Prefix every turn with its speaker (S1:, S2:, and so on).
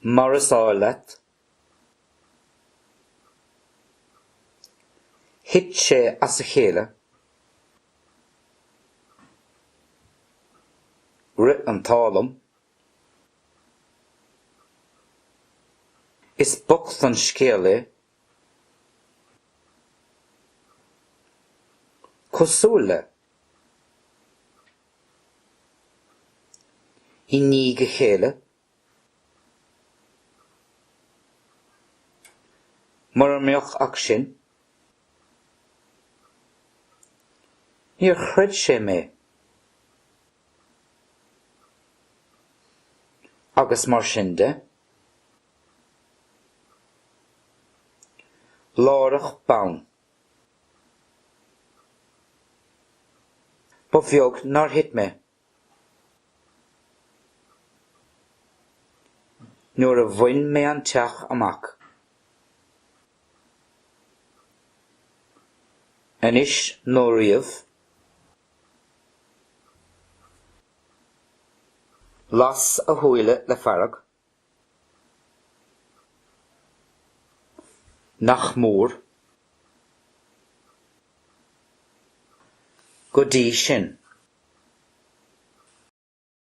S1: Mar is áil leat. Thit sé as a chéile. Rith an t-ádh liom. Is bocht an scéal é. Cosúil le. I ndiaidh a chéile. Mura mbeadh ach sin. Níor chreid sé mé. Agus mar sin de. Láithreach bonn. Ba bheag nár thit mé. Nuair a bhain mé an teach amach. Anois nó riamh. Las a shúile le fearg. Nach mór. Go dtí sin.